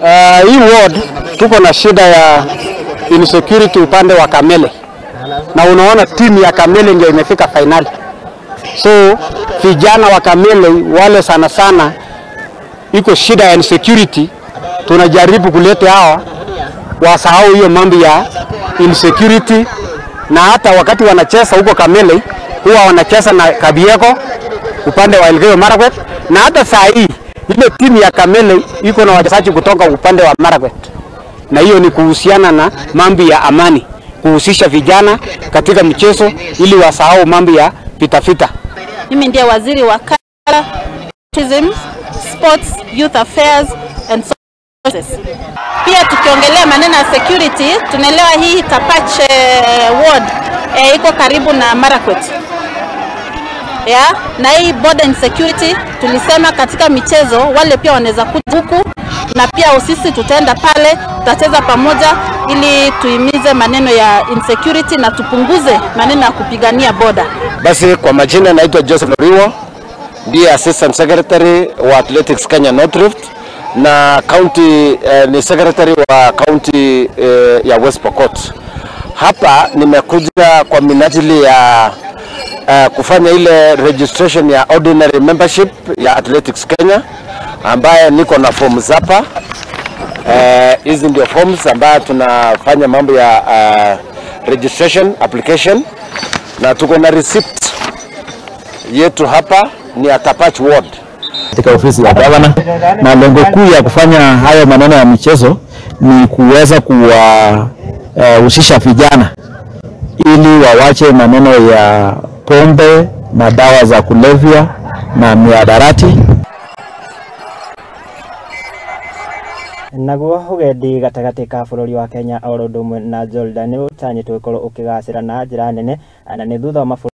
Hii ward tuko na shida ya insecurity upande wa Kamele, na unaona timu ya Kamele ndio imefika finali. So vijana wa Kamele wale sana sana iko shida ya insecurity, tunajaribu kuleta hawa wasahau hiyo mambo ya insecurity, na hata wakati wanacheza huko Kamele huwa wanacheza na Kabieko upande wa Elgeyo Marakwet, na hata saa hii ile timu ya Kamele iko na wachezaji kutoka upande wa Marakwet, na hiyo ni kuhusiana na mambo ya amani, kuhusisha vijana katika mchezo ili wasahau mambo ya vita. Mimi ndiye waziri wa Culture, Tourism, Sports, Youth Affairs and Services. Pia tukiongelea maneno ya security, tunaelewa hii Tapach ward iko karibu na Marakwet. Na hii border insecurity tulisema katika michezo wale pia wanaweza kuja huku, na pia sisi tutaenda pale, tutacheza pamoja ili tuimize maneno ya insecurity na tupunguze maneno ya kupigania border. Basi kwa majina naitwa Joseph Riwo, ndiye Assistant Secretary wa Athletics Kenya North Rift na county ni secretary wa county ya West Pokot. Hapa nimekuja kwa minajili ya kufanya ile registration ya ordinary membership ya Athletics Kenya, ambaye niko na forms hapa. Hizi ndio forms ambayo tunafanya mambo ya registration application, na tuko na receipt yetu hapa ni ya Tapach ward katika ofisi ya governor. Na lengo kuu ya kufanya hayo maneno ya michezo ni kuweza kuwahusisha vijana ili wawache maneno ya pombe na dawa za kulevya na mihadarati. Naguo ugendi gatagati ka bururi wa Kenya oro ũndũ ũmwe na Jordan nĩ ũtanyĩtwo gũkorwo ũkĩgacĩra na njĩra nene na nĩ thutha wa mabũrũri